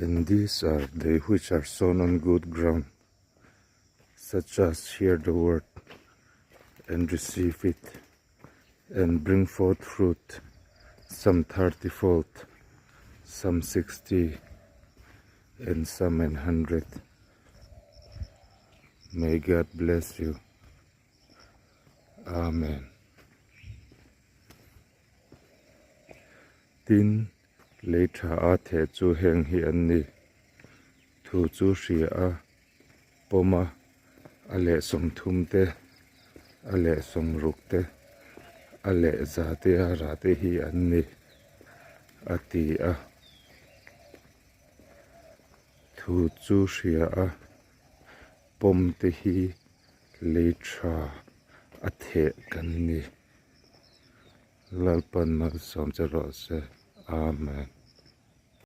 And these are they which are sown on good ground, such as hear the word and receive it and bring forth fruit, some thirtyfold, some 60, and some an 100. May God bless you. Amen. Tin, lei tha a theh chu heng hi an ni. Thu chu hria a, pawm a, a leh 30 te, a leh 60 te, a leh 100 te a rah te hi an ni, a ti a. Thu chu hria a, pawm te hi lei tha a theh kan ni. Lalpan malsawm che rawh se. Amen.